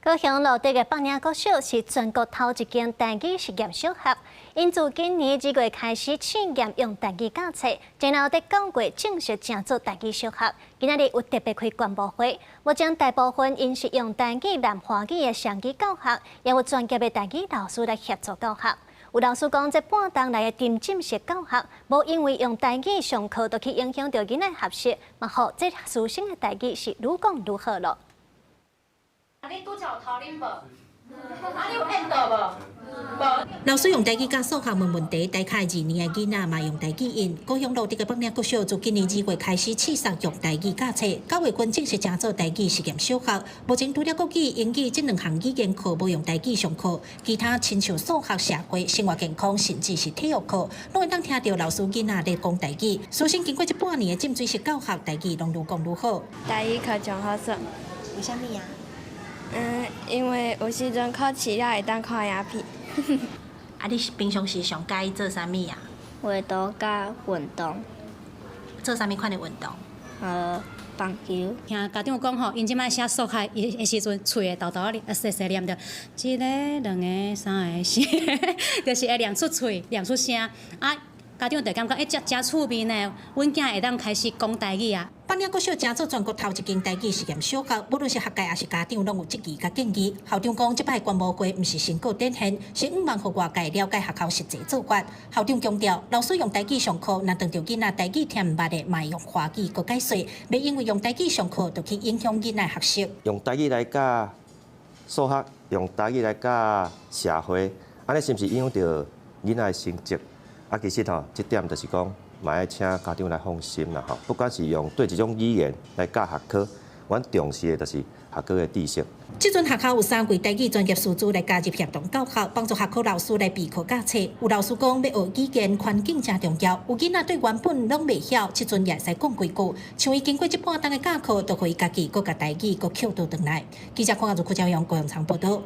高雄蘆竹的北嶺國小是全國頭一間台語實驗小學，𪜶自今年2月開始試驗用台語教冊，然後佇9月正式成做台語小學。今仔日有特別開觀摩會，目前大部分𪜶是用台語連華語的雙語教學，也有專業的台語老師來協助教學。有老師講，這半冬來的沉浸式教學，無因為用台語上課，就去影響著囡仔學習，嘛予這師生的台語是愈講愈好囉。你拄才有頭啉無？啊，你有緣到無？無。老師用台語教數學問問題，台下二年的囡仔嘛用台語應。高雄蘆竹的北嶺國小自今年2月開始試驗用台語教冊，9月份正式成做台語實驗小學。目前除了國語、英語這兩項語言課無用台語上課，其他親像數學、社會、生活健康，甚至是體育課，攏會當聽著老師囡仔咧講台語。師生經過這半年的浸水式教學，台語攏愈講愈好。台語課真好耍。為啥物啊？因為有時陣考試了會當看影片。啊，你平常時上佮意做啥物啊？畫圖佮運動。做啥物款的運動？棒球。聽家長講吼，𪜶這擺寫數學的時陣，喙會沓沓仔細細念著，一个、兩个、三个、四个，就是會念出喙，念出聲。啊，家長就感覺欸，遮誠趣味呢，阮囝會當開始講台語啊。北嶺國小成做全國頭一間台語實驗小學，無論是學界抑是家長，攏有質疑佮建議。校長講，這擺觀摩會毋是成果展現，是向望予外界了解學校實際做法。校長強調，老師用台語上課，若當著囡仔台語聽毋捌的，嘛會用華語閣解說，袂因為用台語上課，就去影響囡仔學習。用台語來教數學，用台語來教社會，按呢是毋是影響著囡仔的成績？啊，其實吼，這點就是講，嘛愛請家長來放心啦吼。不管是用佗一種語言來教學科，阮重視的就是學科的知識。這陣學校有三位台語專業師資來加入協同教學，幫助學科老師來備課教冊。有老師講，欲學語言環境誠重要，有囡仔對原本攏袂曉，這陣也會使講幾句。像伊經過這半冬的教課，就予伊家己閣共台語閣抾倒轉來。記者鄺亞如、柯昭陽、高陽昌報導。